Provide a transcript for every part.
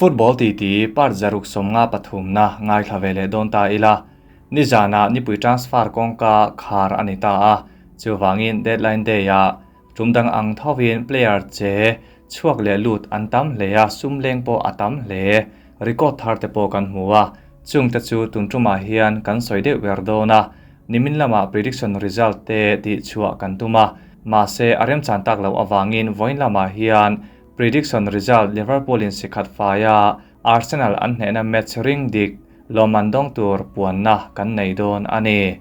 Football titi part 153na ngaithla ve leh dawn ta ila. Nizanah nipui transfer kawngka khar a ni ta a, chuvangin deadline day-ah tum dang ang thovin player che chhuak leh lut an tam hle a, sum leng pawh a tam hle. Record thar te pawh kan hmu a, chungte chu tun tumah hian kan sawi deuh ber dawn a, nimin lamah prediction result te tih chhuah kan tum a, mahse a remchan tak loh avangin vawiin lamah hian prediction result Liverpool in sikhat faia Arsenal an hnehna match ring dik lawmman dawng tur puanna kan nei dawn a ni.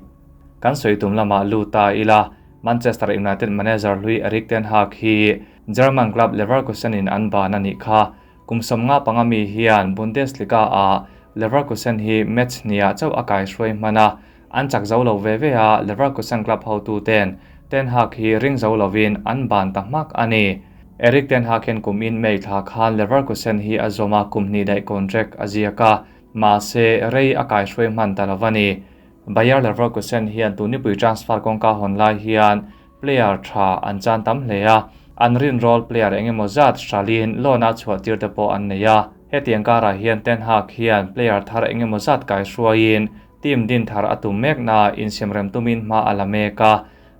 Kan sawi tum lamah lut ta ila, Manchester United manager hlui Erik ten Hag hi German club Leverkusen in an ban a nih kha. Kum 55 mi hian Bundesliga-ah Leverkusen hi match hniah chauh a kaihruai hman a, an chak zo lo ve ve a, Leverkusen club hotuten Ten Hag hi ring zo lovin an ban ta hmak a ni. Erik ten Hag hian kum in May thla khan Leverkusen hi a zawm a, kum hnih daih contract a ziak a, mahse rei a kaihruai hman ta lo a ni. Bayer Leverkusen hian tunipui transfer kawngka hawn lai hian player tha an chan tam hle a, an rinrawl player eng emaw zat hralin loan a chhuah tir te pawh an nei a. Hetiang karah hian Ten Hag hian player thar eng emaw zat kaihruaiin team din thar a tum mek na insiamrem tumin hma a la mek a,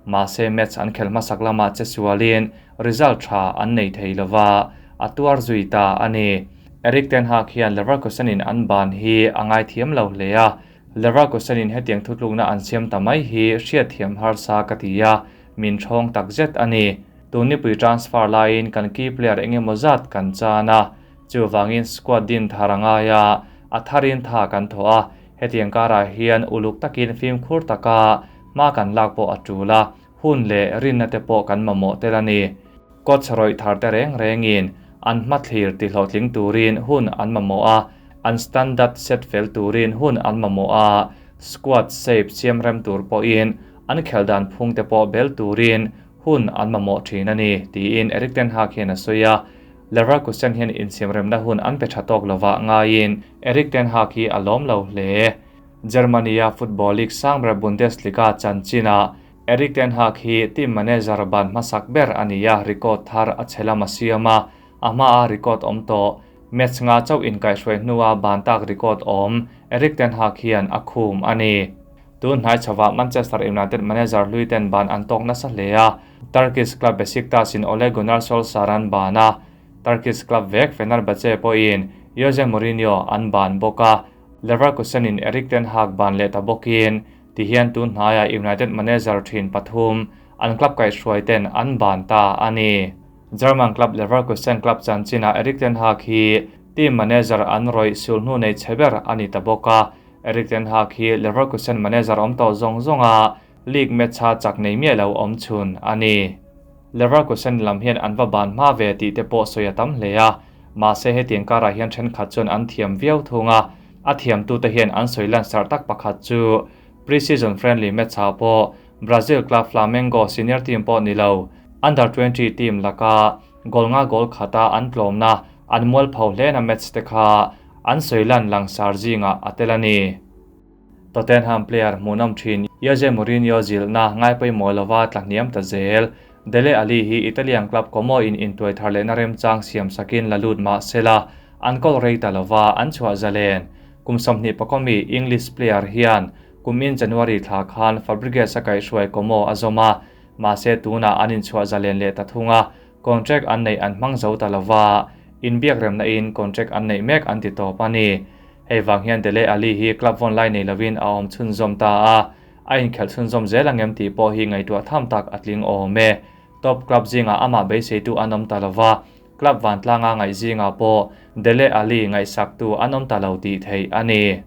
mahse match an khelh hmasak lamah che sualin result tha an nei thei lova, a tuar zui ta a ni. Erik ten Hag hian Leverkusen in an ban hi a ngaithiam lo hle a, Leverkusen in hetiang thutlukna an siam ta mai hi hriatthiam harsa ka ti a, min thawng tak zet a ni. Tunipui transfer laiin kan key player eng emaw zat kan chan a, chuvangin squad din thar a ngai a, a tharin tha kan thawh a, hetiang karah hian uluk takin fimkhur taka hma kan lak pawh a tul a, hun leh rinna te pawh kan mamawh tel a ni. Coach rawih thar te reng rengin an hmathlir tihlawhtling turin hun an mamawh a, an standard set fel turin hun an mamawh a, squad shape siam rem tur pawhin an khelh dan phung te pawh bel turin hun an mamawh thin a ni, tiin Erik ten Hag hian a sawi a. Leverkusen hian insiamremna hun an pe tha tawk lovah ngaiin Erik ten Hag hi a lawm lo hle. Germany-a football league sang ber Bundesliga chanchinah Erik ten Hag hi team manager ban hmasak ber a ni a, record thar a chhe lam a siam a, a hmaa record awm tawh. Match nga chauh inkaihhruai hnua ban tak record awm Erik ten Hag hian a khum a ni. Tun hnai chhovah Manchester United manager hlui ten ban an tawk nasa hle a, Turkish club Besiktas in Ole Gunnar Solskjaer an ban a, Turkish club vek Fenerbahce pawhin Jose Mourinho an ban bawk a, Leverkusen in Erik ten Hag ban leh ta bawkin tihian tun hnaiah United manager thin pathum an club kaihhruai ten an ban ta a ni. German club Leverkusen club chanchinah Erik ten Hag hi team manager an rawih sul hnu nei chhe ber a ni ta bawk a, Erik ten Hag hi Leverkusen manager awm tawh zawng zawnga league match a chak nei miah lo awm chhun a ni. Leverkusen lam hian an va ban hma ve tih te pawh sawi a tam hle a, mahse hetiang karah hian thenkhat chuan an thiam viau thung a, a thiamtute hian an sawi lansarh tak pakhat chu pre-season friendly match ah pawh Brazil club Flamengo senior team pawh ni lo under 20 team laka goal nga goal khata an tlawmna an mualpho hlena match te kha an sawi lan langsar zingah a tel a ni. Tottenham player hmuhnawm thin Jose Mourinho zilhna ngaipawimawh lova tlahniam ta zel. Dele Alli hi Italian club Como in intuai thar lehna remchang siam sakin la lut mah sela, an goal rei ta lova an chhuah zalen. Kum 21 mi English player hian kum in January thla khan Fabregas a kaihhruai Como a zawm a, mahse tunah an inchhuah zalen leh ta thung a, contract an neih an hmang zo ta lova, inbiak remna in contract an neih mek an ti tawp a ni. Hei vang hian Dele Alli hi club vawn lai nei lovin a awm chhunzawm ta a, a inkhelh chhunzawm zel angem tih pawh hi ngaihtuah tham tak a tling awm e. Top club zingah amah beiseitu an awm ta lova, club vantlanga ngaih zingah pawh Dele Alli ngaihsaktu an awm ta lo tih theih a ni.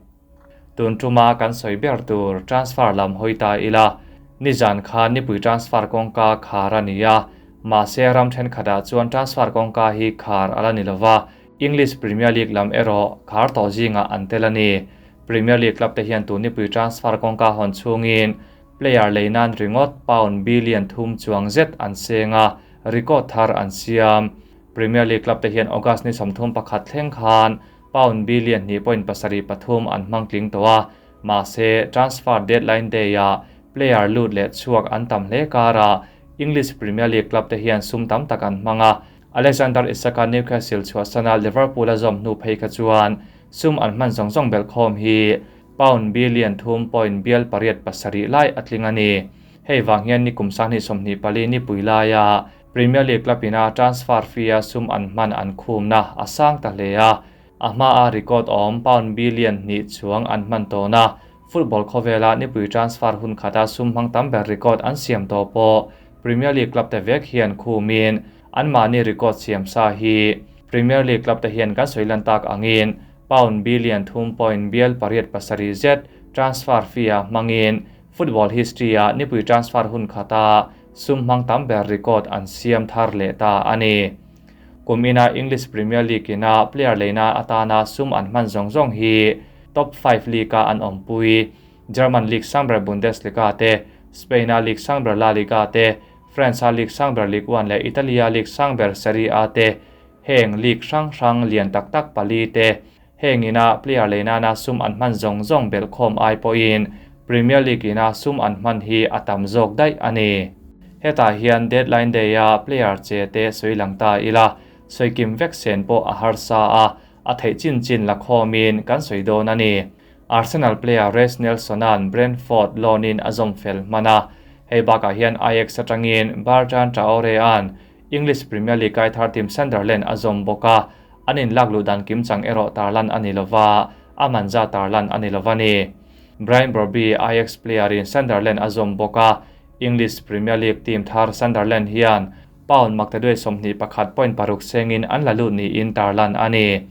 Tun tuma kan sawi ber tur transfer lam hawi ta ila, nizan khan nipui transfer kawngka khar a ni a, mahse ram thenkhatah chuan transfer kawngka hi khar a la ni lova, English Premier League lam erawh khar tawh zingah an tel a ni. Premier League club te hian tunipui transfer kawngka hawn chhungin player lei nan ringawt pound billion thum chuang zet an seng a, record thar an siam. Premier League club te hian August ni 31 thleng khan pound billion 2.73 an hmang tling tawh a, mahse transfer deadline day-ah player lut leh chhuak an tam hle karah English Premier League club te hian sum tam tak an hmang a. Alexander Isak-a Newcastle chhuahsana Liverpool a zawm hnu phei kha chuan sum an hman zawng zawng belhkhawm hi pound billion thum point bial pariat pasarih lai a tling a ni. Hei vang hian nikum sanghnih 24 nipui laia Premier League club ina transfer fee-a sum an hman an khumna a sang ta hle a, a hmaa record awm pound billion hnih chuang an hman tawn a, football khawvela nipui transfer hun khata sum hmang tam ber record an siam tawh pawh Premier League club te vek hian khumin anmahni record siam sa hi Premier League club te hian kan sawi lan tak angin pound billion thum point bial pariat pasarih zet transfer fee-a hmangin football history-a nipui transfer hun khata sum hmang tam ber record an siam thar leh ta a ni. Kumina English Premier League ina player leina atana sum an hman zawng zawng hi top 5 league-a an awmpui German League sangber Bundesliga te, Spain-a League sangber La Liga te, France-a League sangber Ligue 1 leh Italy-a League sangber Serie A te, heng league hrang hrang lian tak tak pali te, heng ina player leina sum an hman zawng zawng belhkhawm ai pawhin Premier League ina sum an hman hi a tam zawk daih a ni. Hetah hian deadline day-a player che te sawi lang ta ila, sawikim vek sen pawh a harsa a, a theih chin chin la khawmin kan sawi dawn a ni. Arsenal player Reiss Nelson-a'n Brentford loan-in a zawm fel hman a, hei bakah hian Ajax atangin Bertrand Traore-a'n English Premier League kai thar team Sunderland a zawm bawk a, an inlak luh dan kim chang erawh tarlan a ni lova, a manza tarlan a ni lova ni. Brian Brobbey, Ajax player-in Sunderland a zawm bawk a, English Premier League team thar Sunderland hian pound maktaduai 21.6 sengin an la lut niin tarlan a ni.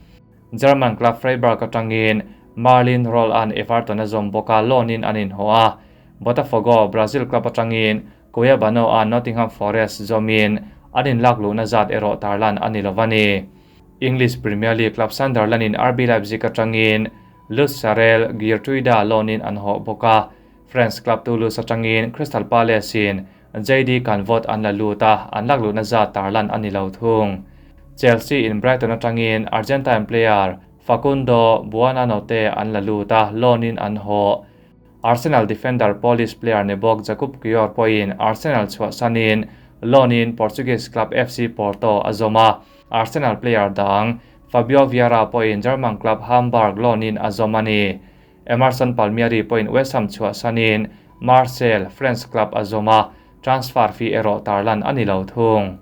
German club Freiburg atangin Marlin Roll-a'n Everton a zawm bawk a, loan-in an inhaw a. Botafogo, Brazil club atangin Cuiabano-a'n Nottingham Forest zawmin an inlak luhna zat erawh tarlan a ni lova ni. English Premier League club Sunderland-in RB Leipzig atangin Lutsharel Geertruida loan-in an haw bawk a. French club Toulouse atangin Crystal Palace-in JD Canvot an la lut a, an lak luhna zat tarlan a ni lo thung. Chelsea in Brighton atangin Argentine player Facundo Buonanotte an la lut a, loan-in an haw. Arsenal defender Polish player ni bawk Jakub Kiwior pawhin Arsenal chhuahsanin loan-in Portuguese club FC Porto a zawm a, Arsenal player dang Fabio Vieira pawhin German club Hamburg loan-in a zawm a ni. Emerson Palmieri pawhin West Ham chhuahsanin Marseille, French club a zawm a, transfer fee erawh tarlan a ni lo thung.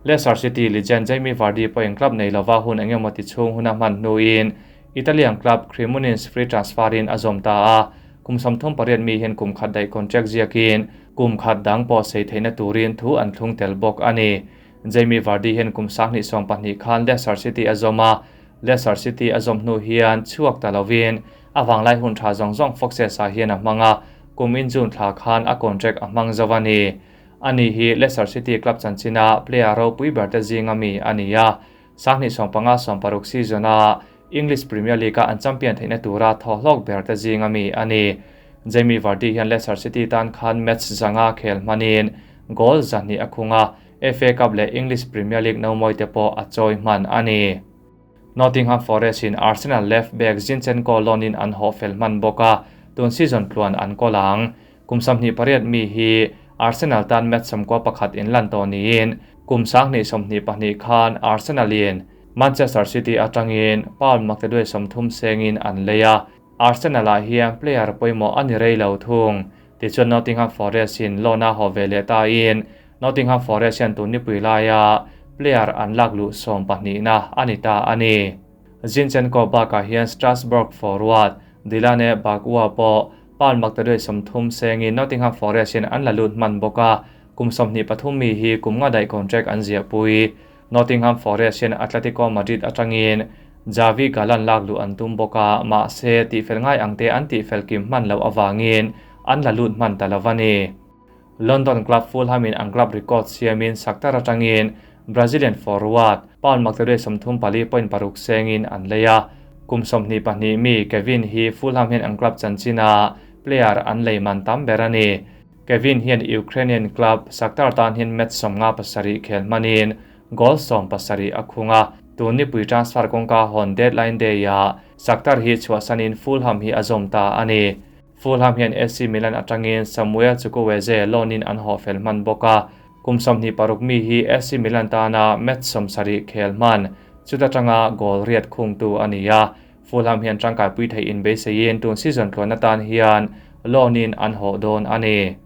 Leicester City legend Jamie Vardy pawhin club nei lova hun engemaw ti chhung hun a hman hnuin Italian club Cremonese free transfer-in a zawm ta a, kum 38 mi hian kum khat daih contract ziakin kum khat dang pawh sei theihna turin thu an thlung tel bawk a ni. Jamie Vardy hian kum 2020 khan Leicester City a zawm a, Leicester City a zawm hnu hian chhuak ta lovin a vanglai hun tha zawng zawng Foxes-ah hian a hmang a, kum in June thla khan a contract a hmang zo a ni. Ani hi Leicester City club chanchina player ropui ber te zinga mi a ni a, 2015-16 season-a English Premier League-a an champion theihna tura thawhlawk ber te zinga mi a ni. Jamie Vardy hian Leicester City tan khan match zanga khel hmanin goal zahnih a khung a, FA Cup leh English Premier League no mawi te pawh a chawi hman a ni. Nottingham Forest in Arsenal left back Zinchenko loan-in an haw fel hman bawk a, tun season tluan an kawl ang. Kum 28 mi hi Arsenal tan match 11 in lan tawh niin kum 2022 khan Arsenal in Manchester City atangin pound maktaduai 30 sengin an lei a, Arsenal-ah hian player pawimawh a ni rei lo thung. Tichuan Nottingham Forest in loan-a haw ve leh ta in Nottingham Forest hian tun nipui laia player an lak luh 12 na a ni ta a ni. Zinchenko bakah hian Strasbourg forward Dilane Bakwa pawh pound maktaduai 30 sengin Nottingham Forest in an la lut hman bawk a, kum 23 mi hi kum nga daih contract an ziah pui. Nottingham Forest hian Atletico Madrid atangin Javi Galan lak luh an tum bawk a, mahse tihfel ngai ang te an tihfel kim hman loh awangin an la lut hman ta lova ni. London club Fulham in an club record siamin Shakhtar atangin Brazilian forward pound maktaduai 34.6 sengin an lei a, kum 22 mi Kevin hi Fulham hian an club chanchina player an lei man tam ber a ni. Kevin hian Ukrainian club Shakhtar tan hian match 57 khel hmanin goal 17 a khung a, tun nipui transfer kawngka hawn deadline day-ah Shakhtar hi chhuahsanin Fulham hi a zawm ta a ni. Fulham hian AC Milan atangin Samuel Chukwueze loan-in an haw fel hman bawk a, Kum 26 mi hi AC Milan tana match 70 khel hman, chuta tanga goal riat khungtu a ni a. Fulham hian tangkaipui thei in beiseiin tun season tluan atan hian loan in an hawh dawn a ni.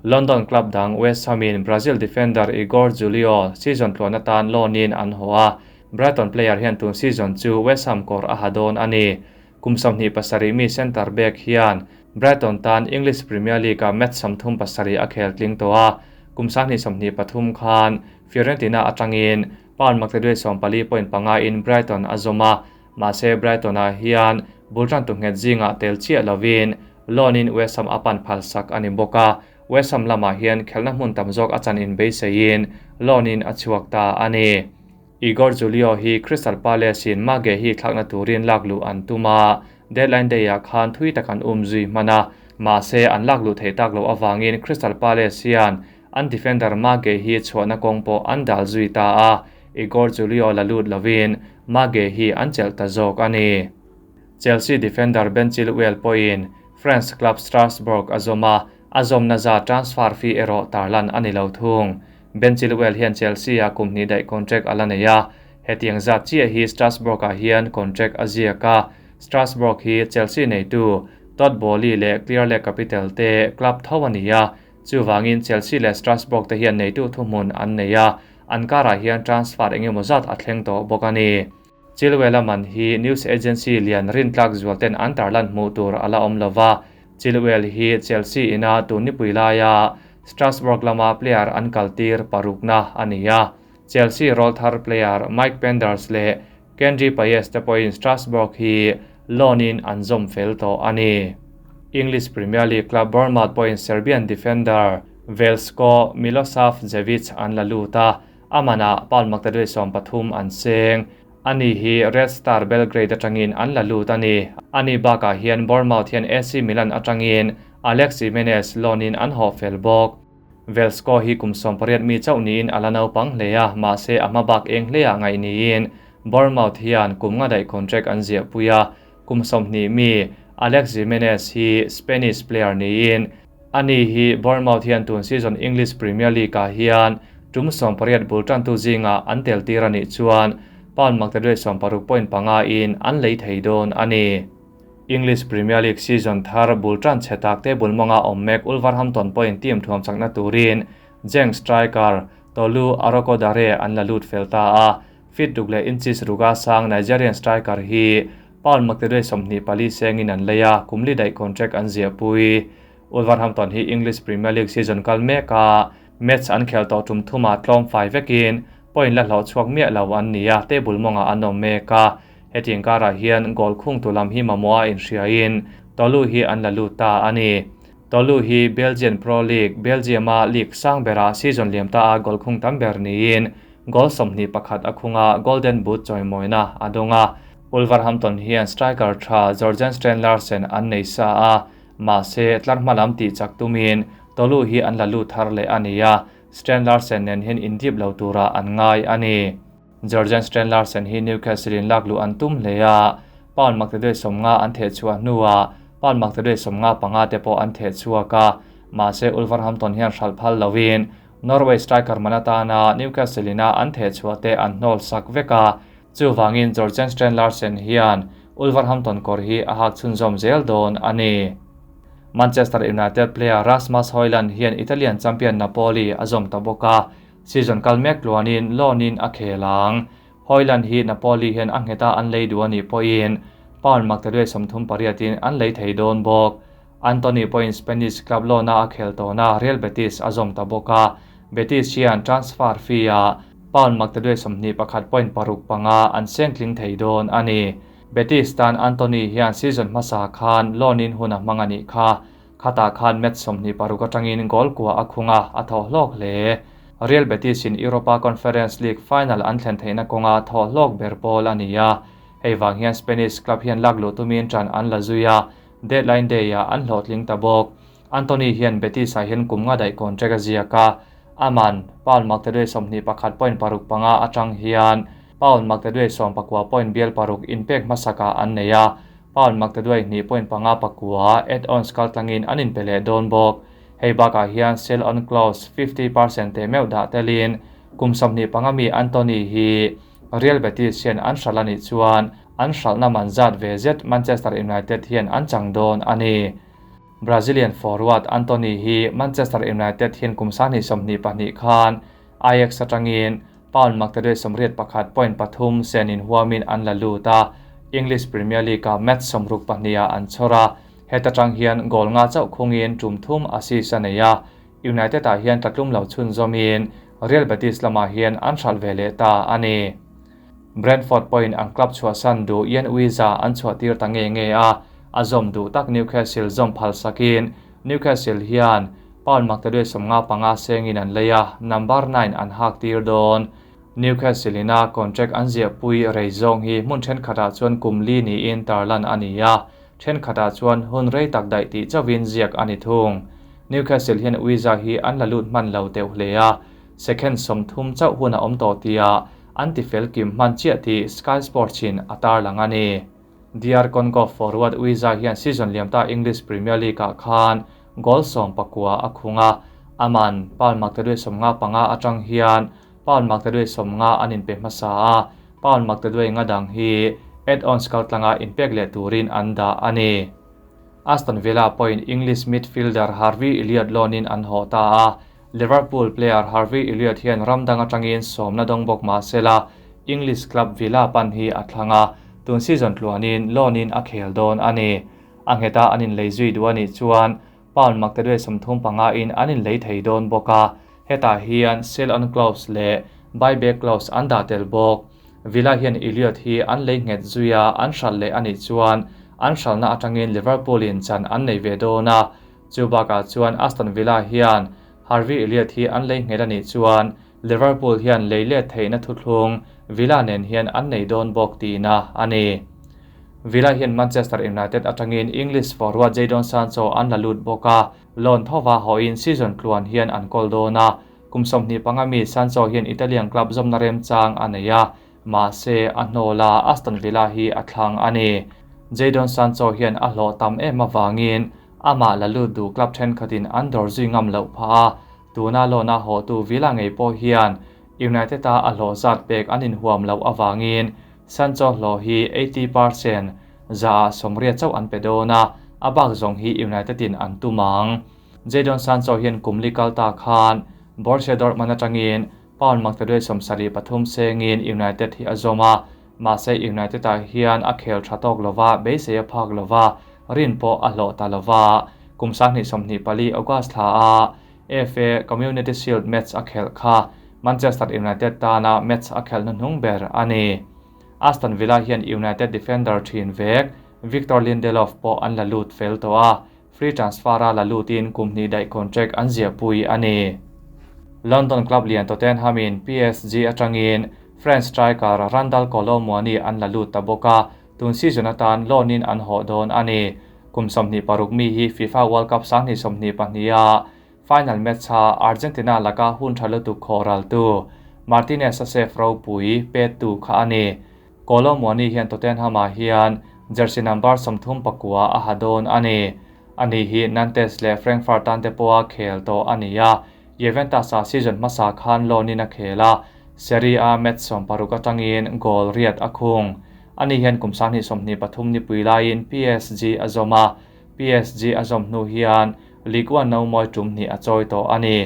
London club dang West Ham in Brazil defender Igor Julio season tluan atan loan in an hawh a, Brighton player hian tun season chu West Ham kawr a ha dawn a ni. Kum 27 mi centre back hian Brighton tan English Premier League a match 37 a khel tling tawh a, kum 2023 khan Fiorentina atangin pound maktaduai 14.5 in Brighton a zawm a, mahse Brighton ah hian bultan tu nghet zingah tel chiah lovin loan in West Ham a pan phal sak a ni bawk a, West Ham lamah hian khelna hmun tam zawk a chan in beiseiin loan in a chhuak ta a ni. Igor Julio hi Crystal Palace in Mage hi thlakna turin lakluh an tum a, deadline day ah khan thui tak an um zui hman a, mahse an lakluh thei tak loh avangin Crystal Palace hian an defender Mage hi chhuahna kawng pawh an dal zui ta a, Igor Julio la lut lovin Mage hi an chelh ta zawk a ni. Chelsea defender Ben Chilwell pawhin France club Strasbourg a zawm a, a zawmna za transfer fee erawh tarlan a ni lo thung. Ben Chilwell hian Chelsea a kum hnih daih contract a la nei a, hetiang zat chiah hi Strasbourg ah hian contract a ziak a, Strasbourg hi Chelsea neitu Todd Boehly leh Clearlake Capital te club tho a ni a, chuvangin Chelsea leh Strasbourg te hian neitu thuhmun an nei a, an karah hian transfer engemaw zat a thleng tawh bawk a ni. Chilwell-a man hi news agency lian rintlak zual ten an tarlan hmuh tur a la awm lova, Chilwell hi Chelsea ina tun nipui laia Strasbourg lama player an kaltir parukna a ni a. Chelsea rawlthar player Mike Penders leh Kendry Paez te pawhin Strasbourg hi loan in an zawm fel tawh a ni. English Premier League club Bournemouth pawhin Serbian defender Veljko Milosavljevic an la lut a, a manah pound maktaduai 13 an seng. Ani hi Red Star Belgrade atangin an la lut a ni. Ani bakah hian Bournemouth hian AC Milan atangin Alex Jimenez loan in an hawh fel bawk. Veljko hi kum 18 mi chauh niin a la naupang hle a, mahse a hma bak eng hleah ngaih niin Bournemouth hian kum nga daih contract an ziah pui a, kum 20 mi Alex Jimenez hi Spanish player niin ani hi Bournemouth hian tun season English Premier League ah hian tum 18 bultantu zinga an tel tir anih chuan pound maktaduai 16.5 in an lei thei dawn a ni. English Premier League season thar bultan chhetak te bulmanga awm mek Wolverhampton pawhin team thuam chakna turin Genk striker Tolu Arokodare an la lut fel ta a, fit ruk leh inches ruka sang Nigerian striker hi pound maktaduai 24 sengin an lei a, kumli daih contract an ziah pui. Wolverhampton hi English Premier League season kal mek a, match an khel tawh tum thuma tlawm fai vekin point la hlawh chhuak miah lo an ni a, table mawngah an awm mek a, hetiang karah hian goal khung tu lam hi mamawh a inhriain Tolu hi an la lut ta a ni. Tolu hi Belgian Pro League, Belgium a league sang bera season liam ta a goal khung tam ber niin goal 21 a khunga Golden Boot chawimawina a dawnga. Wolverhampton hian striker tha Jorgen Strand Larsen an nei sa a, mahse tlar hmalam tih chak tumin Tolu hi an la lut thar leh a ni a, Strand Larsen nen hian indip lo tura an ngai a ni. Jorgen Strand Larsen hi Newcastle in lakluh an tum hle a, pound maktaduai 50 an theh chhuah hnuah pound maktaduai 55 te pawh an theh chhuak a, mahse Wolverhampton hian hral phal lovin Norway striker manatana Newcastle ina an theh chhuah te an hnawl sak vek a, chuwangin Jorgen Strand Larsen hian Wolverhampton kawr hi a hak chhunzawm zel dawn a ni. Manchester United player Rasmus Højlund hian Italian champion Napoli a zawm ta bawk a, season kal mek tluanin loan in a khelang. Højlund hi Napoli hian a ngheta an lei duh ani pawhin pound maktaduai 38 in an lei thei dawn bawk. Antony pawhin Spanish club loan a khel tawna Real Betis a zawm ta bawk a, Betis hian transfer fee a pound maktaduai 21.65 an seng tling thei dawn a ni. Betis tan Antony hian season hmasa khan loan in hun a hmang ani kha, khata khan match 26 atangin goal kua a khunga a thaw hlawk hle. Real Betis in Europa Conference League final an thlen theihna kawnga thaw hlawk ber pawl a ni a, hei wang hian Spanish club hian lakluh tumin ṭan an la zui a, deadline day ah an hlawhtling ta bawk. Antony hian Betis ah hian kum nga daih contract a ziak a, aman pound maktaduai 21.65 atang hian pound maktaduai 19.6 inpek hmasakah an nei a, pound maktaduai 2.59 add-ons kaltlangin an inpe leh dawn bawk. Hei bakah hian sell on clause 50% teh meuh dah telin kum 25 mi Antony hi Real Betis hian an hralh a nih chuan an hralhna man zat ve zet Manchester United hian an chang dawn a ni. Brazilian forward Antony hi Manchester United hian kum 2022 khan Ajax atangin pound 881.3 senin huamin an la lut a, English Premier League-a match 62 ah an chhawr a, heta tang hian goal nga chauh khungin tum thum assist a nei a, United ah hian tlatlum lo chhun zawmin Real Betis lamah hian an hralh ve leh ta a ni. Brentford pawhin an club chhuahsan duh Yoane Wissa an chhuahtir ta nge nge a, a zawm duh tak Newcastle zawm phal sakin Newcastle hian pound 855 sengin an lei a, number 9 an hak tir dawn. Newcastle ina contract an ziah pui rei zawng hi hmun thenkhatah chuan kum li niin tarlan a ni a, thenkhatah chuan hun rei tak daih tih chauhin ziak a ni thung. Newcastle hian Wissa hi an la lut hman lo deuh hle a, second 30 chauh hun a awm tawh tia an ti fel kim hman chiah tih Sky Sports in a tarlang a ni. DR Congo forward Wissa hian season liam ta English Premier League ah khan goal 19 a khunga, aman pound 855 atang hian pound 850 an inpe hmasa a, pound 800 dang hi add-ons kaltlanga inpek leh turin an dah a ni. Aston Villa pawhin English midfielder Harvey Elliott loan-in an haw ta a, Liverpool player Harvey Elliott hian ramdang atangin sawmna dawng bawk mahsela English club Villa pan hi a thlang a, tun season tluanin loan-in a khel dawn a ni. A ngheta an inlei zui duh a nih chuan pound 835 in an inlei thei dawn bawk a, hetah hian sell on clause leh buyback clause an dah tel bawk. Villa hian Elliott hi an lei nghet zuia an hralh leh a nih chuan an hralhna atangin Liverpool in chan an nei ve dawn a, chu bakah chuan Aston Villa hian Harvey Elliott hi an lei nghet a nih chuan Liverpool hian lei let theihna thuthlung Villa nen hian an nei dawn bawk tihna a ni. Villa hian Manchester United atangin English forward Jadon Sancho an la lut bawk a, loan thova hawiin season tluan hian an kawl dawn a, kum 25 mi Sancho hian Italian club zawmna remchang a nei a, mahse a hnawla Aston Villa hi a thlang a ni. Jadon Sancho hian a hlawh tam em awangin amah la lut duh club thenkhatin an dawr zui ngam loh phah a, tuna loan a haw tu Villa ngei pawh hian United a a hlawh zat pek an inhuam loh awangin Sancho hlawh hi 80% za 80 chauh an pe dawn a, a bak zawng hi United in an tumang. Jadon Sancho hian kumli kalta khan Borussia Dortmund atangin pound 873 sengin United hi a zawm a, mahse United ah hian a khel tha tawk lova beisei a phak lova rin pawh a hlawh ta lova, kum 2024 August thla a FA Community Shield match a khelh kha Manchester United tana match a khelh hnuhnung ber a ni. Aston Villa hian United defender thin vek Victor Lindelof pawh an la lut fel tawh a, free transfer a la lutin kum hnih daih contract an ziah pui a ni. London club lian Tottenham in PSG atangin French striker Randal Kolo Muani an la lut ta bawk a, tun season atan loan in an haw dawn a ni. Kum 26 mi hi FIFA World Cup 2022 a final match a Argentina laka hun tha lutuk khawral tu Martinez a save ropui pe tu kha a ni. Kolo Muani hian Tottenham ah hian jersey number 39 a ha dawn a ni. Ani hi Nantes leh Frankfurt an te pawha khel tawh a ni a, Juventus a season hmasa khan loan in a khel a, Serie A match 60 atangin goal riat a khung. Ani hian kum 2023 ni pui laiin PSG a zawm a, PSG a zawm hnu hian Ligue 1 no mawi tum hnih a chawi tawh a ni.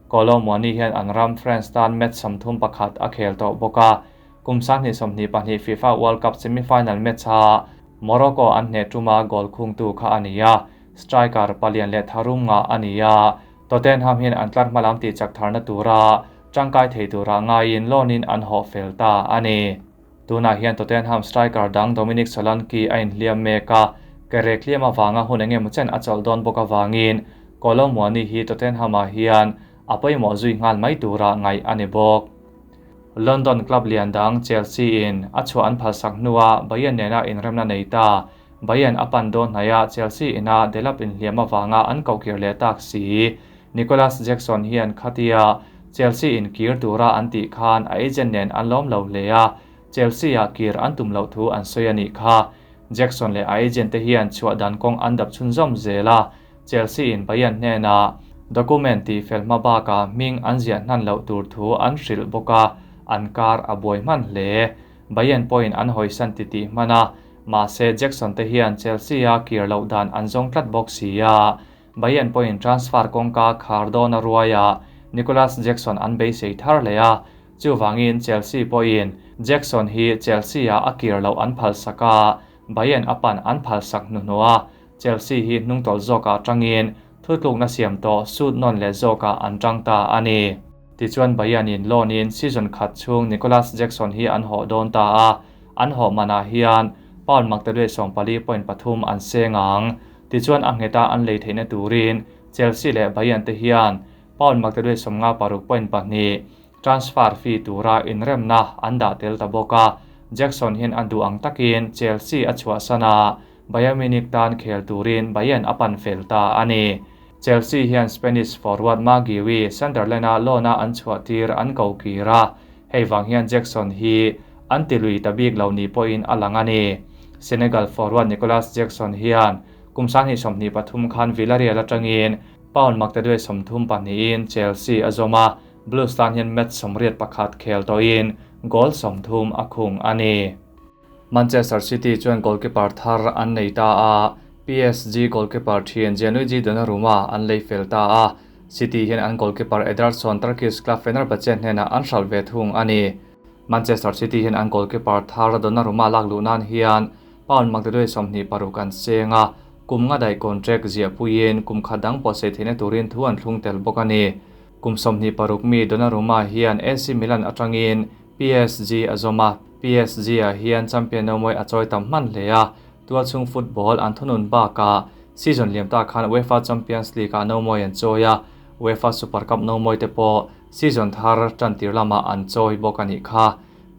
Kolo Muani hian an ram France tan match 31 a khel tawh bawk a, kum 2022 FIFA World Cup semi-final match a Morocco an hne tuma goal khung tu kha a ni a, striker palian leh tharum nga a ni a, Tottenham hian an tlar hmalam ti chak tharna tura tangkai thei tura ngaiin loan in an haw fel ta a ni. Tunah hian Tottenham striker dang Dominic Solanke a inhliam mek a, kerek hliam awanga hun enge maw chen a chawlh dawn bawk awangin Kolo Muani hi Tottenham ah hian a pawimawh zui nghal mai tura ngaih a ni bawk. London club lian dang Chelsea in a chhuah an phalsak hnuah Bayern nena inremna nei ta. Bayern a pan dawn hnaia Chelsea ina Delap inhliam awanga an kokir leh tak si. Nicolas Jackson hian khatia Chelsea in kir tura an tih khan a agent nen an lawm lo hle a, Chelsea a kir an tum loh thu an sawi a nih kha. Jackson leh a agent te hian chhuah dan kawng an dap chhun zawm zel a, Chelsea in Bayern hnena Document tih fel hma bakah hming an ziah hnan loh tur thu an hrilh bawk a, an kar a buai hman hle. Bayern pawhin an hawisan titih hman a, mahse Jackson te hian Chelsea-a kir loh dan an zawng tlat bawk si a. Bayern pawhin transfer kawngka khar dawn a ruai a, Nicolas Jackson an beisei thar leh a, chuvangin Chelsea pawhin Jackson hi Chelsea-ah a kir loh an phalsak a, Bayern a pan an phalsak hnuhnawh a, Chelsea hi hnungtawlh zawkah tangin thutlukna siam tawh sut nawn leh zawkah an tang ta a ni. Tichuan Bayern-in loan-in season khat chhung Nicolas Jackson hi an hawh dawn ta a, an hawh manah hian pound maktaduai 14.3 an seng ang. Tichuan a ngheta an lei theihna turin Chelsea leh Bayern te hian pound maktaduai 56.2 transfer fee tura inremna an dah tel ta bawk a. Jackson hian a duh ang takin Chelsea a chhuahsan a, Bayern Munich tan khel turin Bayern a pan fel ta a ni. Chelsea hian Spanish forward Marc Guiu Sunderland-a loan-a an chhuah tir an ko kir a, hei vang hian Jackson hi an ti lui ta bik lo ni pawhin a lang a ni. Senegal forward Nicolas Jackson hian kum 2023 khan Villarreal atangin pound maktaduai 32in Chelsea a zawm a, Blues tan hian match 81 khel tawhin goal 30 a khung a ni. Manchester City chuan goalkeeper thar an nei ta a, PSG goalkeeper thian Gianluigi Donnarumma an lei fel ta a, City hian an goalkeeper Ederson Turkish club Fenerbahce hnenah an hralh ve thung a ni. Manchester City hian an goalkeeper thar Donnarumma lak luh nan hian pound maktaduai 26 an seng a, kum nga daih contract ziah puiin kum khat dang pawh sei theihna turin thu an thlung tel bawk a ni. Kum 26 mi Donnarumma hian AC Milan atangin PSG a zawm a, PSG-ah hian champion nomawi a chawi tam hman hle a, tualchhung football an thunun bakah season liam ta khan UEFA Champions League-ah nomawi an chawi a, UEFA Super Cup nomawi te pawh season thar tantir lamah an chawi bawk a nih kha.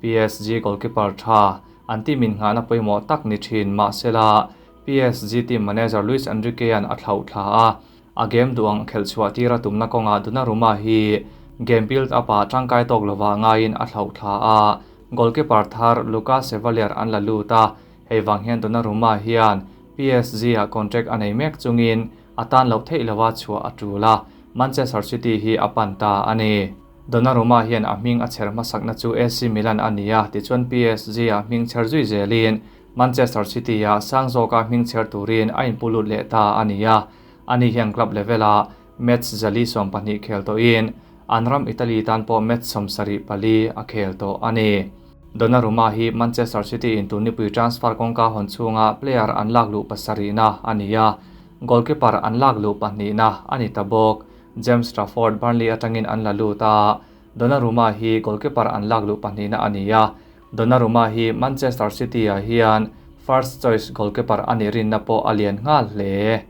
PSG goalkeeper tha an team in nghahna pawimawh tak ni thin mahsela PSG team manager Luis Enrique-a'n a thlauh thla a, a game duang khelh chhuah tira tumna kawngah Donnarumma hi game build up-ah tangkai tawk lova ngaiin a thlauh thla a, goalkeeper thar Lucas Chevalier an la lut a, hei vang hian Donnarumma hian PSG-ah contract a nei mek chungin a tan loh theih lova chhuah a tul a, Manchester City hi a pan ta a ni. Donnarumma hian a hming a chher hmasakna chu AC Milan a ni a, tichuan PSG-ah hming chher zui zelin Manchester City-ah sang zawka hming chher turin a inpu lut leh ta a ni a, ani hian club level-ah match 112 khel tawhin an ram Italy tan pawh match 74 a khel tawh a ni. Donnarumma hi Manchester City in tun nipui transfer kawngka hawn chhunga player an lak luh pasarihna a ni a, goalkeeper an lak luh pahnihna a ni ta bawk. James Trafford Burnley atangin an la lut a, Donnarumma hi goalkeeper an lak luh pahnihna a ni a, Donnarumma hi Manchester City-ah hian first choice goalkeeper a nih rinna pawh a lian nghal hle.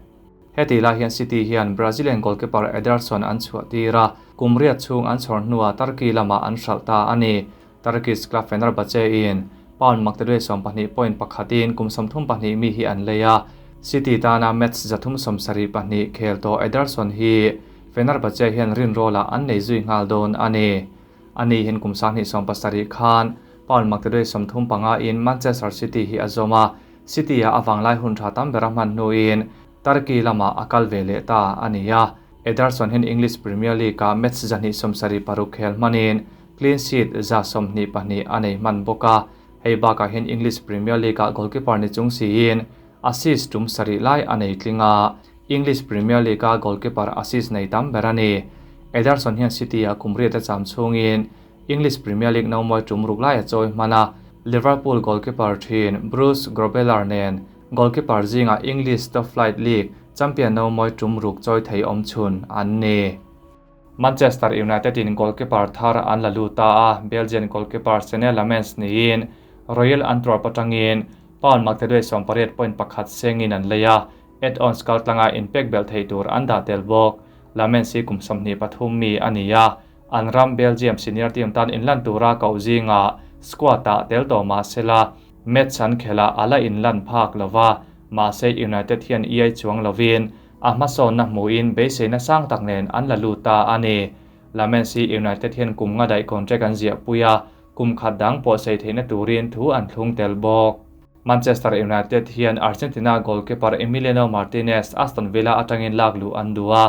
Heti lai hian City hian Brazilian goalkeeper Ederson an chhuah tir a, kum riat chhung an chhawr hnuah Turkey lamah an hralh ta a ni. Turkish club Fenerbahce in pound maktaduai 12.1 in kum 32 mi hi an lei a, City tana match 372 khel tawh Ederson hi Fenerbahce hian rin rolah an nei zui nghal dawn a ni. Ani hin kum 2017 khan pound maktaduai 35 in Manchester City hi a zawm a, City-ah a vanglai hun tha tam ber a hman hnuin Turkey lamah a kal ve leh ta a ni a. Ederson hian English Premier League-ah match 276 khel hmanin clean sheet 122 a nei hman bawk a. Hei bakah hian English Premier League-ah goalkeeper ni chung siin assist tum sarih lai a nei tling a, English Premier League-a goalkeeper assist nei tam ber a ni. Ederson hian City-ah kum riat a cham chhungin English Premier League nomawi tum ruk lai a chawi hman a, Liverpool goalkeeper thin Bruce Grobbelaar nen goalkeeper zinga English Top Flight League champion nomawi tum ruk chawi thei awm chhun an ni. Manchester United in goalkeeper thar an la lut ta a, Belgian goalkeeper Senne Lammens niin Royal Antwerp atangin pound maktaduai 18.1 sengin an lei a, add-ons kaltlanga inpek bel thei tur an dah tel bawk. Lammens hi kum 23 mi a ni a, an ram Belgium senior team tan inlan tura ko zinga squad-ah tel tawh mahsela match an khela ala inlan phak lova, mahse United hian iai chuang lovin a hmasawnna hmuin beiseina sang tak nen an la lut ta a ni. Lammens hi United hian kum nga daih contract an ziah pui a, kum khat dang pawh sei theihna turin thu an thlung tel bawk. Manchester United hian Argentina goalkeeper Emiliano Martinez Aston Villa atangin lak luh an duh a.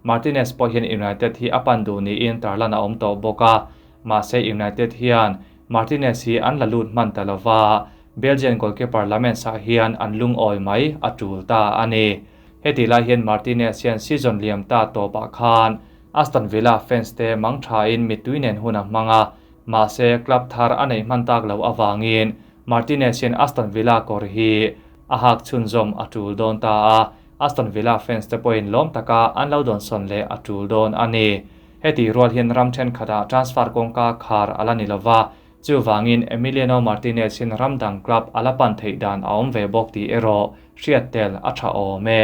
Martinez pawh hian United hi a pan duh niin tarlan a awm tawh bawk a, mahse United hian Martinez hi an la lut hman ta lova, Belgian goalkeeper Lammens ah hian an lungawi mai a tul ta a ni. Heti lai hian Martinez hian season liam ta tawpah khan Aston Villa fans te mang thain mittui nen hun a hmang a, mahse club thar a neih hman tak loh avangin Martinez hian Aston Villa kawr hi a hak chhunzawm a tul dawn ta a, Aston Villa fans te pawhin lawm taka an lo dawnsawn leh a tul dawn a ni. Heti rual hian ram thenkhatah transfer kawngka khar a la ni lova, chuvangin Emiliano Martinez hian ram dang club a la pan theih dan a awm ve bawk tih erawh hriat tel a tha awm e.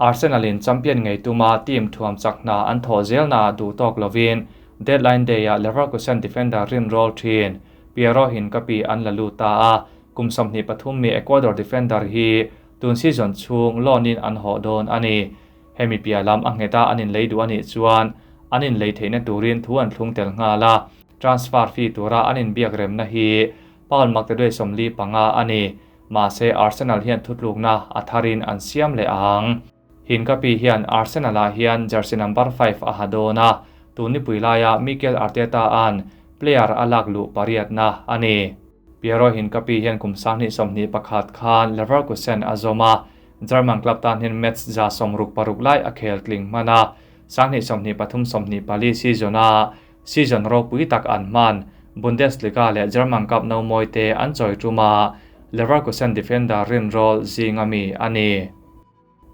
Arsenal in champion ngei tuma team thuam chak hna an thawh zelnaah duh tawk lovin deadline day-ah Leverkusen defender rinrawl thin Piero Hincapi an la lut ta a, kum 23 mi Ecuador defender hi tun season chhung loan in an hawh dawn a ni. Hemi piah lam a nghet a an inlei duh a nih chuan an inlei theihna turin thu an thlung tel nghal a, transfer fee tura an inbiak remna hi pound maktaduai 45 a ni. Mahse Arsenal hian thutlukna a tharin an siam leh ang. Hincapi hian Arsenal ah hian jersey number 5 a ha dawn a, tun nipui laia Mikel Arteta an player a lak luh pariatna a ni. Piero Hincapi hian kum 2021 khan Leverkusen a zawm a, German club tan hian match 166 lai a khel tling hman a, 2023-24 season a season ropui tak an hman Bundesliga leh German Cup no mawi te an chawi tuma Leverkusen defender rinrawl zinga mi a ni.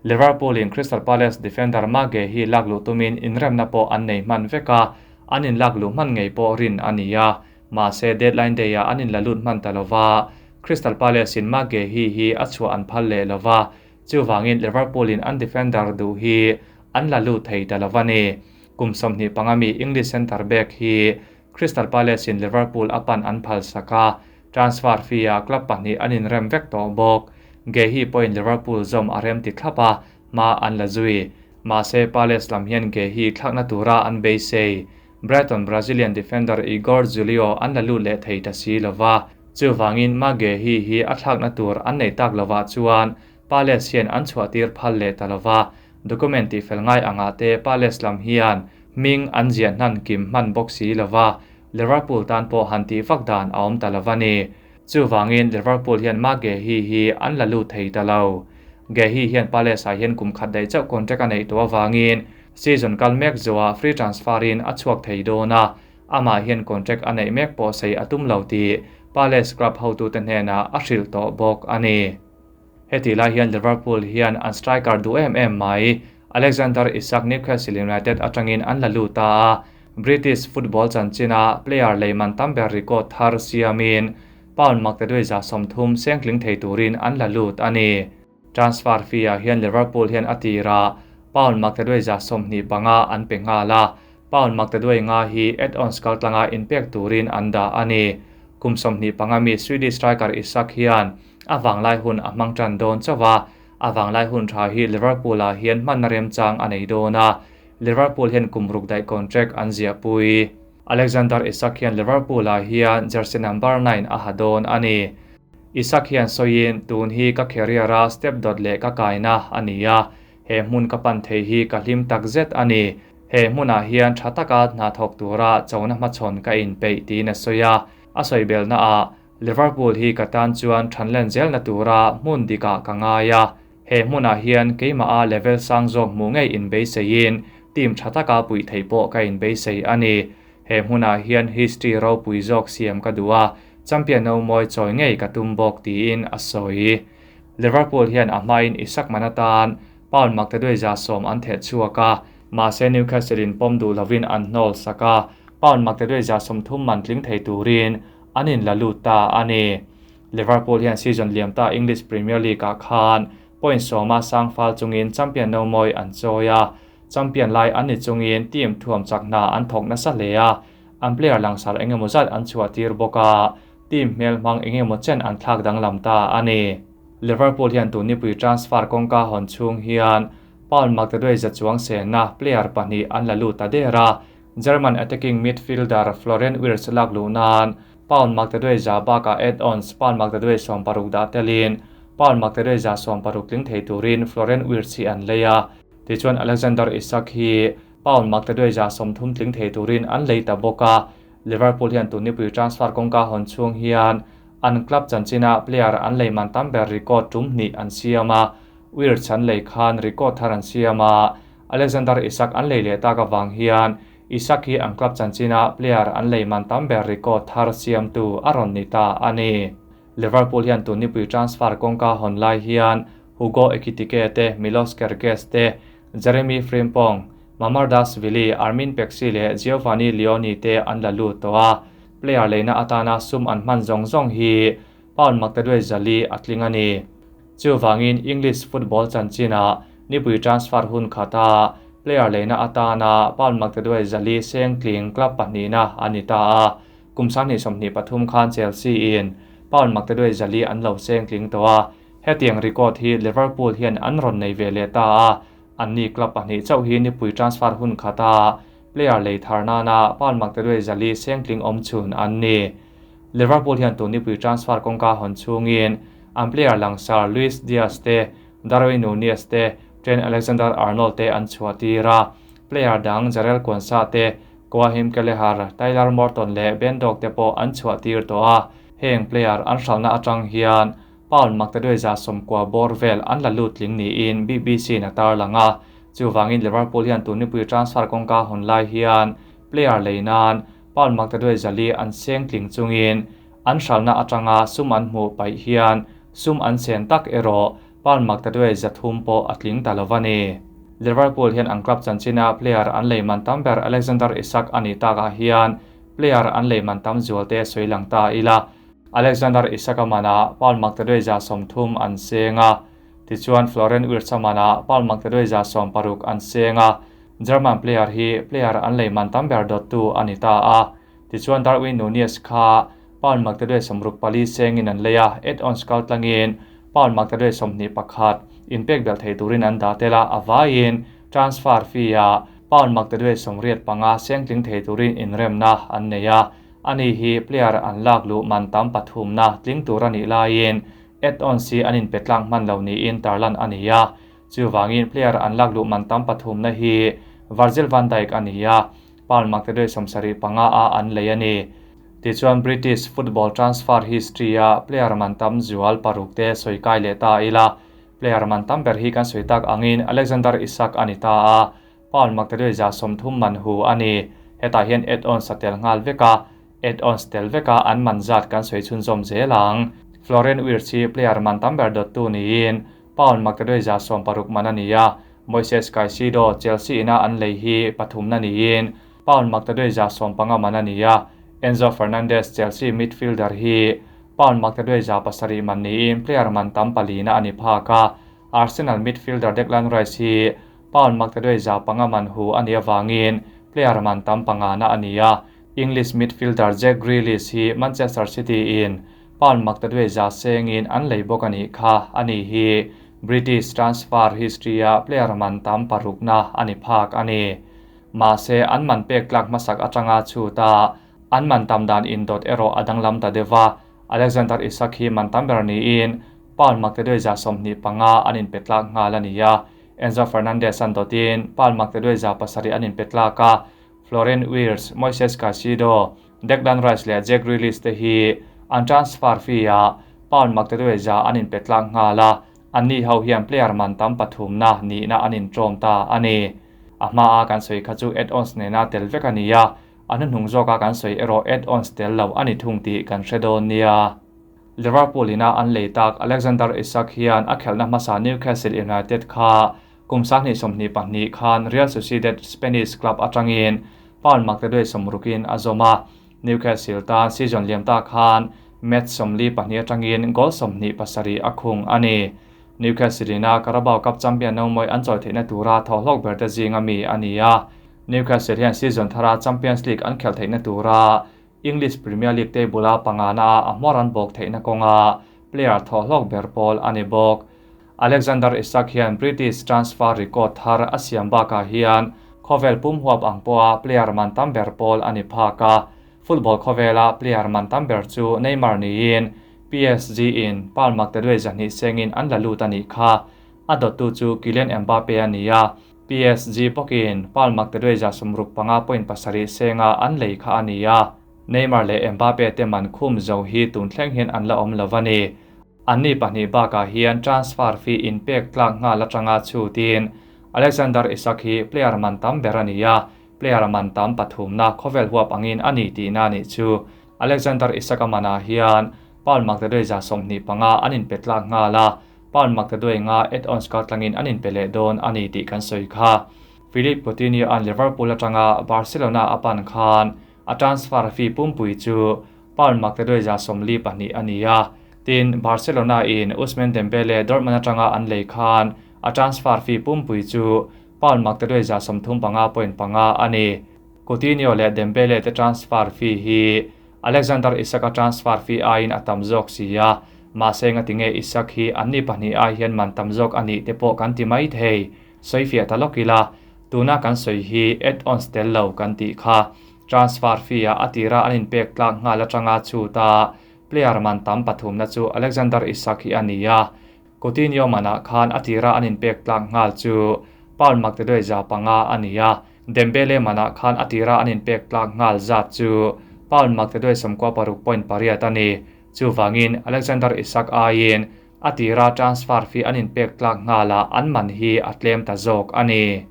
Liverpool in Crystal Palace defender Marc Guehi lak luh tumin inremna pawh an nei hman vek a, an in lak luh hman ngei pawh rin a ni a. Mahse deadline day ah an in la lut hman ta lova, Crystal Palace in Marc Guehi hi a chhuah an phal leh lova, chuvangin Liverpool in an defender duh hi an la lut thei ta lova ni. Kum 25 mi English centre back hi Crystal Palace in Liverpool a pan an phal sak a, transfer fee ah club pahnih an inrem vek tawh bawk. Guehi pawhin Liverpool zawm a rem ti thlap a, hma an la zui. Mahse Palace lam hian Guehi thlakna tura an beisei. Brighton Brazilian defender Igor Julio an la lut leh thei ta si lova. Chuvangin Marc Guehi hi a thlakna tur an nei tak lovah chuan Palace hian an chhuah tir phal leh ta lova. Document tih fel ngai angah te Palace lam hian hming an ziah hnan kim hman bawk si lova. Liverpool tan pawh han tih vak dan a awm ta lova ni. Chuvangin Liverpool hian Marc Guehi hi an la lut thei ta lo. Guehi hian Palace ah hian kum khat daih chauh contract a neih tawh avangin season kal mek zawhah free transfer in a chhuak thei dawn a, amah hian contract a neih mek pawh sei a tum lo tih Palace club hotute hnenah a hrilh tawh bawk a ni. Heti lai hian Liverpool hian an striker duh em em mai Alexander Isak Newcastle United atangin an la lut ta a, British football chanchina player leiman tam ber record thar siamin pound maktaduai 130 sengtling thei turin an la lut a ni. Transfer fee ah hian Liverpool hian a tira pound maktaduai 25 an pe nghal a, pound maktaduai nga hi add-ons kaltlanga inpek turin an dah a ni. Kum 25 mi Swedish striker Isak hian a wanglai hun a hmang tan dawn chawa, a wanglai hun tha hi Liverpool ah hian hman na remchang a nei dawn a, Liverpool hian kum ruk daih contract an ziah pui. Alexander Isak hian Liverpool ah hian jersey number 9 a ha dawn a ni. Isak hian sawiin tun hi ka career a step dot leh ka kaina a ni a, he hmun ka pan thei hi ka hlim tak zet a ni. He hmunah hian tha taka hna thawk tura chona hmachhawn ka inpeih tiin a sawi a, a sawi belna ah Liverpool hi ka tan chuan thanlen zelna tura hmun dikah ka ngai a, he hmunah hian keimah a level sang zawk hmu ngei inbeiseiin team tha taka pui thei pawh ka inbeisei a ni. He hmunah hian history ropui zawk siam ka duh a, champion no mawi chawi ngei ka tum bawk tiin a sawi. Liverpool hian a hmain Isak manatan pound maktaduai 110 an theh chhuak a, mahse Newcastle in pawm duh lovin an hnawl sak a, pound maktaduai 130 man tling thei turin an in la lut ta a ni. Liverpool hian season liam ta English Premier League ah khan point sawma sangfal chungin champion no mawi an chawi a, champion lai an ni chungin team thuam chak hna an thawk nasa hle a, an player langsar engemaw zat an chhuah tir bawk a, team hmel hmang engemaw chen an thlak danglam ta a ni. Liverpool hian tun nipui transfer kawngka hawn chhung hian pound maktaduai za chuang senna player pahnih an la lut ta der a, German attacking midfielder Florian Wirtz lak luh nan pound maktaduai za baka add-ons pound maktaduai 60 dah telin pound maktaduai 160 tling thei turin Florian Wirtz hi an lei a. Tichuan Alexander Isak hi pound maktaduai 30 tling thei turin an lei ta bawk a. Liverpool hian tun nipui transfer kawngka hawn chhung hian an club chanchina player an lei man tam ber record tum hnih an siam a. Wirtz an lei khan record thar an siam a. Alexander Isak an lei leh tak avang hian Isak hi an club chanchina player an lei man tam ber record thar siam tu a rawn ni ta a ni. Liverpool hian tun nipui transfer kawngka hawn lai hian Hugo Ekitike te, Milos Kerkez te, Jeremy Frimpong, Mamardashvili, Armin Pexi leh Giovanni Leoni te an la lut tawh a. Player leina atana sum an hman zawng zawng hi pound maktaduai 400 a tling a ni. Chuvangin English football chanchina nipui transfer hun khata player leina atana pound maktaduai 400 seng tling club pahnihna a ni ta a. Kum 2023 khan Chelsea in pound maktaduai 400 an lo seng tling tawh a. Hetiang record hi Liverpool hian an rawn nei ve leh ta a. An ni club pahnih chauh hi nipui transfer hun khata player lei thar nana pound maktaduai 400 seng tling awm chhun an ni. Liverpool hian tun nipui transfer kawngka hawn chhungin an player langsar Luis Diaz te, Darwin Nunez te, Trent Alexander-Arnold te an chhuah tir a. Player dang Jarell Quansah te, Caoimhin Kelleher, Tyler Morton leh Ben Doak te pawh an chhuah tir tawh a. Heng player an hralhna atang hian pound maktaduai 90 bawr vel an la lut tling niin BBC na tar lang a. Chuvangin Liverpool hian tun nipui transfer kawngka hawn lai hian player lei nan pound maktaduai 400 an seng tling chungin an hralhna atanga sum an hmuh paih hian sum an sen tak erawh pound maktaduai 300 pawh a tling ta lo a ni. Liverpool hian an club chanchina player an lei man tam ber Alexander Isak ani takah hian player an lei man tam zual te sawi lang ta ila. Alexander Isak a mana pound maktaduai 30 an seng a. Tichuan Florian Wirtz a mana pound maktaduai 60 an seng a. German player hi player an lei man tam ber dawt tu ani ta a. Tichuan Darwin Nunez kha pound maktaduai 64 sengin an lei a. Add-ons kal tlangin pound maktaduai 21 in pek bel thei turin an dah tela awaiin transfer fee a pound maktaduai 85 seng tling thei turin inremna an nei a. Ani hi player an lak lu man tam pathumna tling tur ani laiin add-on si an in petlang hman lo niin tarlan ani a. Chuwangin player an lak lu man tam pathumna hi Virgil van Dijk ani a. Pound maktaduai 75 a an lei ani. Tichuan British football transfer history a player man tam zual paruk te sawi kai leh ta ila. Player man tam ber hi kan sawi tak angin Alexander Isak ani ta a. Pound maktaduai 30 man hu ani. Hetah hian add-on satel ngal veka add-on tel veka an man zat kan sawi chhun zawm zelang. Florian Wirtz hi player man tam ber dawt tu niin pound maktaduai 60 man ani a. Moises Caicedo Chelsea ina an lei hi pathumna niin pound maktaduai 15 man ani a. Enzo Fernandez Chelsea midfielder hi pound maktaduai 7 man niin player man tam palina ani phaka. Arsenal midfielder Declan Rice hi pound maktaduai 5 man hu ani awangin player man tam pangana ani a. English midfielder Jack Grealish hi Manchester City in pound maktaduai 100 sengin an lei bawk ani kha ani hi British transfer history a player man tam parukna ani phak ani. Ma se an man pek tlak masak atanga chuta an man tam dan in dot ero adang lam ta dewa. Alexander Isak hi man tam ber ni in pound maktaduai 25 anin petlak ngal ani a. Enzo Fernandez an dotin pound maktaduai 7 anin petlaka. Florian Wirtz, Moises Caicedo, Declan Rice leh Jack Grealish te hi an transfer fee a pound maktaduai 100 anin petlak ngala. Anni ho hian player man tam pathumna ni na anin trawm ta ani. A hma a kan sawi kha chu add-ons nena tel vek ani a. An hnung zawka kan sawi erawh add-ons tel lo ani thung tih kan hre dawn nia. Liverpool ina an lei tak Alexander Isak hian a khelna hmasa Newcastle United kha kum 2022 khan Real Sociedad Spanish club atangin pound maktaduai 60 a zawm a. Newcastle tan season liam ta khan match 42 atangin goal 27 a khung ani. Newcastle ina Carabao Cup champion no moi an chawi theihna tura thawhlawk ber te zinga mi ani a. Newcastle hian season thara Champions League an khel theihna tura English Premier League table a pangana a hmawr an bawk theihna kawnga player thawhlawk ber pawl ani bawk. Alexander Isak hian British transfer record thar a siam bakah hian khawvel pum huap ang pawha player man tam ber pawl ani phak a. Football khawvela player man tam ber chu Neymar niin PSG in pound maktaduai 200 sengin an la lut ani kha. A dawttu chu Kylian Mbappe ani a. PSG bawkin Paul maktaduai za 65 point pasarih senga an lei kha a ni a. Neymar leh Mbappe te man khum zo hi tun thleng hian an la awm lo a ni. Anni pahnih bakah hian transfer fee inpek tlak nghal atanga chhutin Alexander Isak hi player man tam ber a ni a, player man tam pathumna khawvel huap angin a ni tihna a nih chu. Alexander Isak a manah hian Paul maktaduai za 25 an inpe tlak nghal a, Pound maktaduai nga add-ons kaltlangin an inpe leh dawn a ni tih kan sawi kha. Philippe Coutinho-a'n Liverpool atanga Barcelona a pan khan a transfer fee pumpui chu pound maktaduai 42 a ni a. Tin, Barcelona-in Ousmane Dembele Dortmund atanga an lei khan a transfer fee pumpui chu pound maktaduai 35.5 a ni. Coutinho leh Dembele te transfer fee hi Alexander Isak-a transfer fee aiin a tam zawk si a, mahse ngatinge Isak hi anni pahnih ai hian man tam zawk a nih te pawh kan ti mai thei. Sawifiah ta lawk ila, tuna kan sawi hi add-ons tel lo kan tih kha. Transfer fee-ah a tira an inpek tlak nghal atanga chhuta player man tam pathumna chu Alexander Isak hi a ni a, Coutinho manah khan a tira an inpek tlak nghal chu pound maktaduai 500 a ni a, Dembele manah khan a tira an inpek tlak nghal zat chu pound maktaduai 96.8 a ni. Chuvangin Alexander Isak aiin a tira transfer fee an inpek tlak nghalah an man hi a tlem ta zawk a ni.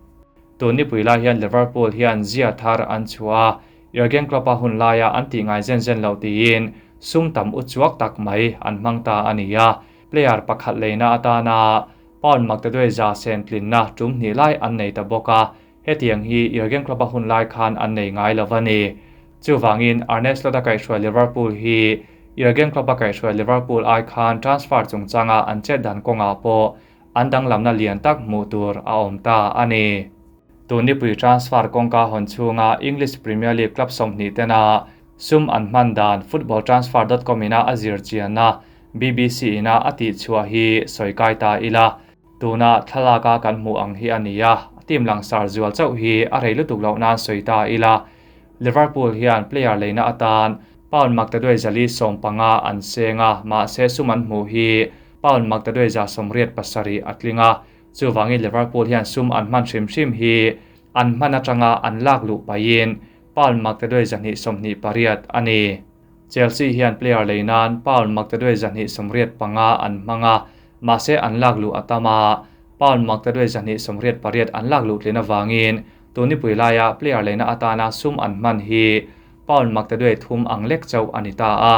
Tun nipui lai hian Liverpool hian zia thar an chhuah a, Jurgen Klopp-a hun laia an tih ngai zen zen loh tiin sum tam uchuak tak mai an hmang ta a ni a. Player pakhat leina atana pound maktaduai za sen tlinna tum hnih lai an nei ta bawk a, hetiang hi Jurgen Klopp-a hun lai khan an nei ngai lo a ni. Chuvangin Arne Slot-a kaihhruai Liverpool hi Jurgen Klopp-a kaihhruai Liverpool ai khan transfer chungchanga an chet dan kawngah pawh an danglamna lian tak hmuh tur a awm ta a ni. Tun nipui transfer kawngka hawn chhunga English Premier League club 20 tena sum an hman dan footballtransfer.com ina a zir chianna BBC ina a tihchhuah hi sawi kai ta ila. Tuna thlalaka kan hmuh ang hi a ni a, team langsar zual chauh hi a rei lutuk loh nan sawi ta ila. Liverpool hian player leina atan pound maktaduai 415 an seng a, mahse sum an hmuh hi pound maktaduai 87 a tling a. Chuvangin Liverpool hian sum an hman hrim hrim hi an hman atanga an lak luh pahin pound maktaduai 228 a ni. Chelsea hian player leinan pound maktaduai 285 an hmang a, mahse an lak luh a tam a, pound maktaduai 288 an lak luh tlin avangin tunipui laia player leina atana sum an hman hi pound maktaduai 3 ang lek chauh a ni ta a.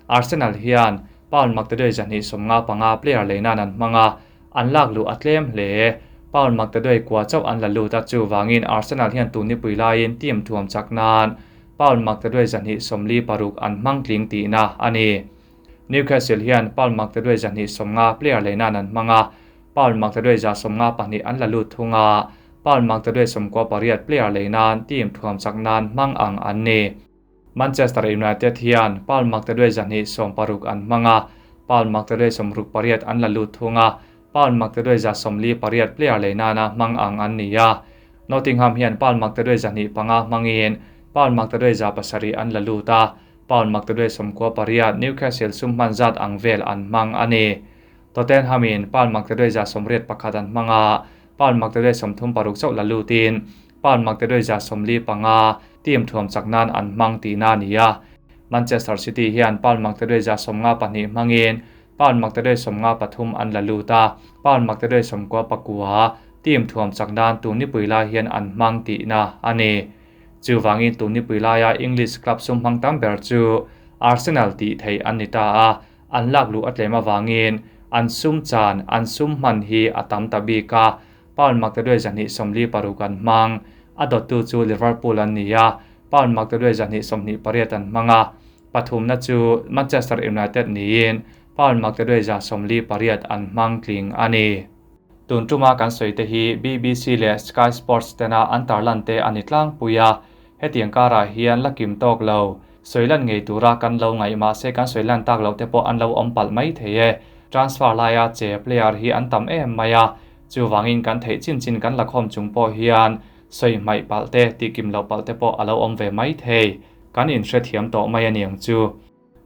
Arsenal hian pound maktaduai 295 player leinan an hmang a, an lak luh a tlem hle. Pound maktaduai 9 chauh an la lut a, chuvangin Arsenal hian tunipui laiin team thuam chak nan pound maktaduai 246 an hmang tling tihna a ni. Newcastle hian pound maktaduai 250 player leinan an hmang a, pound maktaduai 152 an la lut thung a, pound maktaduai 98 player leinan team thuam chak nan hmang ang an ni. Manchester United hian pound maktaduai 260 an hmang a, pound maktaduai 68 an la lut thung a, pound maktaduai 48 player leinana hmang ang an ni a. Nottingham hian pound maktaduai 205 hmangin pound maktaduai 700 an la lut a, pound maktaduai 98 Newcastle sum hman zat ang vel an hmang a ni. Tottenhamin pound maktaduai 81 an hmang a, pound maktaduai 36 chauh la lutin pound maktaduai 45 team thuam chak nan an hmang tihna a ni a. Manchester City hian pound maktaduai 52 hmangin pound maktaduai 53 an la lut a, pound maktaduai 99 team thuam chak nan tunipui lai hian an hmang tihna a ni. Chuvangin tunipui laia English club sum hmang tam ber chu Arsenal tih theih an ni ta a, an lak luh a tlem awangin an sum chan an sum hman hi a tam ta bik a, pound maktaduai 246 an hmang. A dawttu chu Liverpool an ni a, pound maktaduai 228 an hmang a, pathumna chu Manchester United niin pound maktaduai 148 an hmang tling a ni. Tun tuma kan sawi te hi BBC leh Sky Sports tena an tarlan te a ni tlangpui a, hetiang karah hian la kim tawk lo. Sawilan ngei tura kan lo ngaih mahse kan sawilan tak lo te pawh an lo awm palh mai thei e. Transfer laia che player hi an tam em mai a, chuvangin kan theih chin chin kan la khawm chung pawh hian sawi hmaih palh te tih kim lo palh te pawh a lo awm ve mai thei. Kan inhrethiam tawh mai a niang chu.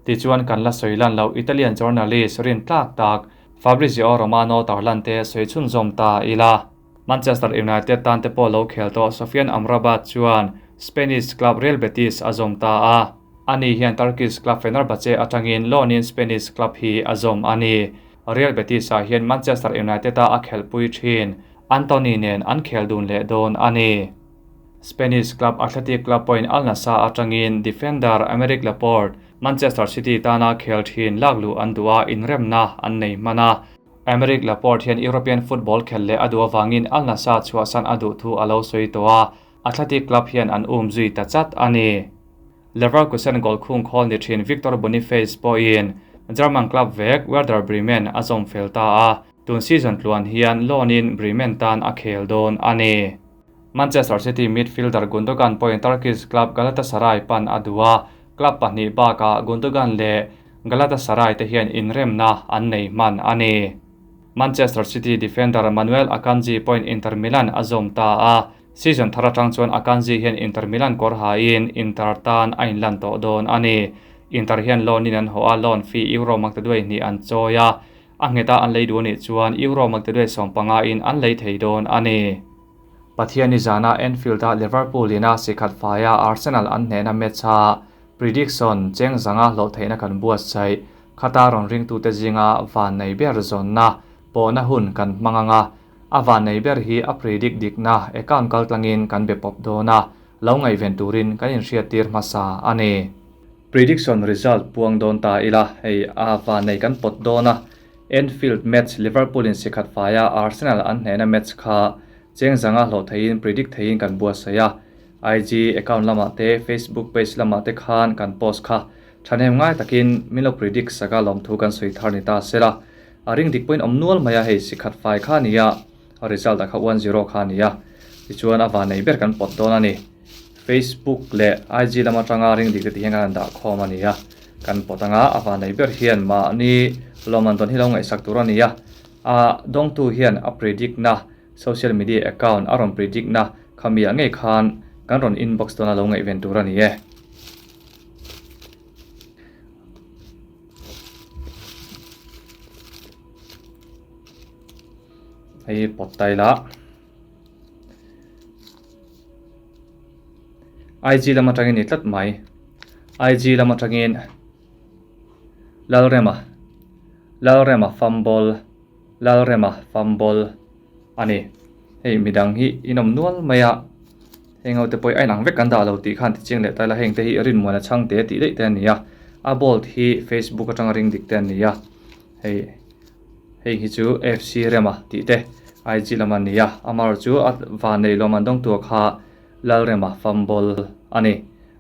Tichuan kan la sawilan lo Italian journalist rin tlak tak Fabrizio Romano tarlan te sawi chhunzawm ta ila. Manchester United tan te pawh lo khel tawh Sofyan Amrabat chuan Spanish club Real Betis a zawm ta a. Ani hian Turkish club Fenerbahce atangin loan-in Spanish club hi a zawm a ni. Real Betis-ah hian Manchester United-a a khelhpui thin Antony nen an khel dun leh dawn a ni. Spanish club Athletic Club pawhin Al Nassr atangin defender Aymeric Laporte, Manchester City tana khel thin lakluh an duh a, inremna an nei hman a. Aymeric Laporte hian European football khel leh a duh avangin Al Nassr chhuahsan a duh thu a lo sawi tawh a, Athletic Club hian an um zui ta chat a ni. Leverkusen goal khung khawl ni thin Victor Boniface pawhin German club vek Werder Bremen a zawm fel ta a, tun season tluan hian loan-in Bremen tan a khel dawn a ni. Manchester City midfielder Gundogan pawhin Turkish club Galatasaray pan a duh a, club pahnih bakah Gundogan leh Galatasaray te hian inremna an nei hman a ni. Manchester City defender Manuel Akanji pawhin Inter Milan a zawm ta a, season thar atang chuan Akanji hian Inter Milan kawr hain Inter tan a inlan tawh dawn a ni. Inter hian loan in an hawh a, loan fee Euro maktaduai hnih an chawi a, a ngheta an lei duh anih chuan Euro maktaduai sawmpanga in an lei thei dawn a ni. Pathianni zana Anfield-a Liverpool ina sikhat faia Arsenal an hnehna match-a prediction cheng zanga hlawh theihna kan buatsaih. Khata rawn ringtute zinga van nei ber zawnna pawhna hun kan hmang ang a, a van nei ber hi a predict dikna account kaltlangin kan be pawp dawn a, lo ngaihven turin kan inhriattir hmasa a ni. Prediction result puang dawn ta ila, hei a van nei kan pawt dawn a, Anfield match Liverpool in sikhat faia Arsenal an hnehna match kha cheng zanga hlawh theiin predict theiin kan buatsaih a. IG account lamah te Facebook page lamah te khan kan post kha thahnem ngai takin min lo predict sak a lawmthu kan sawi thar ni ta sela. A ring dik pawhin awm nual mai a hei sikhat fai kha a ni a, a result ah kha 1-0 kha a ni a. Tichuan a vanei ber kan pawt dawn a ni. Facebook leh IG lam atanga ring dik te ti hian kan han dah khawm a ni a. Kan pawt anga a vanei ber hian mahni lawmman dawn hi lo ngaihsak tur a ni a, a dawngtu hian a predict na social media account a rawn predict na khami ah ngei khan kan rawn inbox dawn a lo ngaihven tur a ni e. Hei pawt ta ila. IG lam atangin ni tlat mai. IG lam atangin Lalrema Lalrema fumble Lalrema fumble a ni. Hei midang hi in awm nual mai a, heng ho te pawh hi a inang vek kan dah lo tih khan ti chiang leh ta ila heng te hi rinmuana chhang te tih daih te a ni a, a bold hi Facebook atanga ring dik te a ni a, hei. Hei hi chu FC Rema tih te IG lam a ni a, amaherawh chu a van nei lawm an dawng tur kha Lalrema fumble a ni,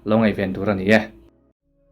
lo ngaihven tur a ni e.